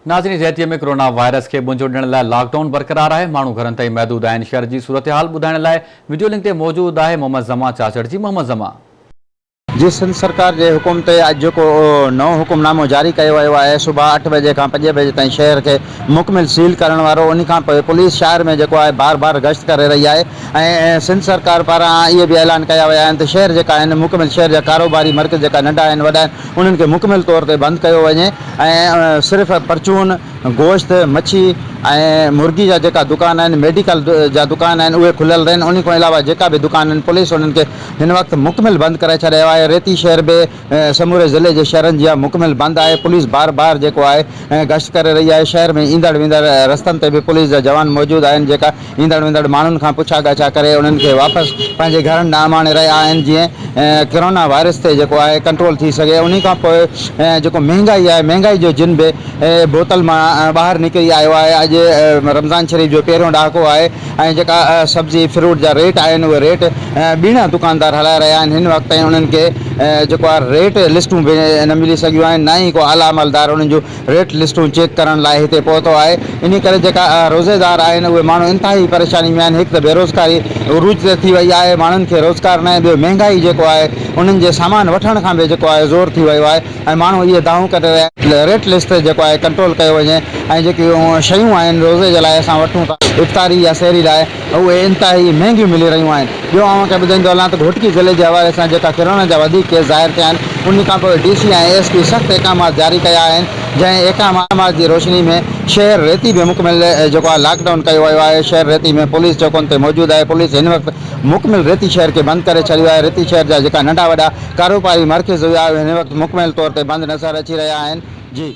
ناظرين ريتي ۾ corona virus کي ٻنجو ڏيڻ لاء لاڪ ڊائون برقرار آهي، ماڻهو گهرن تائين محدود آهن، شهر جي صورتحال ٻڌائڻ لاء وڊيو لنڪ تي موجود آهي محمد زمان چاچڙ جي محمد زمان. جي سنڌ سرڪار جي حڪم تي اڄ جيڪو نئون حڪم نامو جاري ڪيو ويو آهي صبح اٺ بجي کان پنج بجي تائين شهر کي مڪمل سيل ڪرڻ وارو انهي کان پوء پوليس شهر ۾ جيڪو آهي بار بار گشت ڪري رهي آهي ۽ سنڌ سرڪار پاران اهي به اعلان ڪيا ويا آهن ته شهر جيڪا آهن مڪمل شهر جا ڪاروباري مرڪز جيڪا ننڍا آهن وڏا آهن انهن کي مڪمل طور تي بند ڪيو وڃي ۽ صرف پرچون، گوشت، مڇي ۽ مرغي جا جيڪا دڪان آهن، ميڊيڪل جا دڪان آهن اهي کليل رهن، انهي کان علاوه جيڪا به دڪان آهن پوليس انهن کي هن وقت مڪمل بند ڪرائي ڇڏيو آهي، ريتي شهر به سموري ضلعي جي شهرن جيان مڪمل بند آهي، پوليس بار بار جيڪو آهي گشت ڪري رهي آهي، شهر ۾ ايندڙ ويندڙ رستن تي به پوليس جا جوان موجود آهن جيڪا ايندڙ ويندڙ ماڻهن کان پڇا ڳاڇا ڪري انهن کي واپس پنهنجي گهرن ڏانهن اماڻي رهيا آهن جيئن ڪرونا وائرس تي جيڪو آهي ڪنٽرول ٿي سگهي انهي کان پوء جيڪو مهنگائي آهي مهنگائي جو جن به بوتل مان ٻاهر نڪري آيو آهي اڄ رمضان شريف جو پهريون ڏهاڪو آهي ۽ جيڪا سبزي فروٽ جا ريٽ آهن اهي ريٽ ٻيڻا دڪاندار هلائي رهيا آهن هن وقت تائين انهن کي جيڪو آهي ريٽ لسٽون به نه ملي سگهيون آهن نه ئي ڪو اعليٰ عملدار انهن جون ريٽ لسٽون چيڪ ڪرڻ لاء هتي پهتو آهي انهي ڪري جيڪا روزيدار آهن اهي ماڻهو انتهائي پريشاني ۾ آهن هڪ ته بيروزگاري عروج تي ٿي وئي آهي ماڻهن کي روزگار ناهي ٻيو مهنگائي جيڪو آهي انهن جي سامان وٺڻ کان به جيڪو آهي زور ٿي ويو آهي ۽ ماڻهو اهي دانهون ڪري رهيا آهن ريٽ لسٽ تي جيڪو آهي ڪنٽرول ڪيو وڃي ۽ جيڪيون شيون آهن روزي جي لاء اسان وٺون ٿا افطاري يا سحري لاء اهي انتهائي مهنگيون ملي رهيون آهن. ٻيو اوهان کي ٻڌائيندو هلان ته گهوٽڪي ضلعي جي حوالي سان جيڪا ڪرونا جا وڌيڪ ڪيس ظاهر ٿيا آهن انهي کانپوء ڊي سي ۽ ايس پي سخت احڪامات جاري ڪيا آهن جنهن احڪامات جي روشني ۾ شهر ريتي به مڪمل جيڪو آهي لاڪ ڊائون ڪيو ويو آهي شهر ريتي ۾ پوليس چوڪن تي موجود آهي پوليس هن وقت مڪمل ريتي شهر کي بند ڪري ڇڏيو آهي ريتي شهر جا جيڪا ننڍا وڏا ڪاروباري مرڪز هيا اهي هن وقت مڪمل طور تي بند نظر اچي رهيا آهن جي.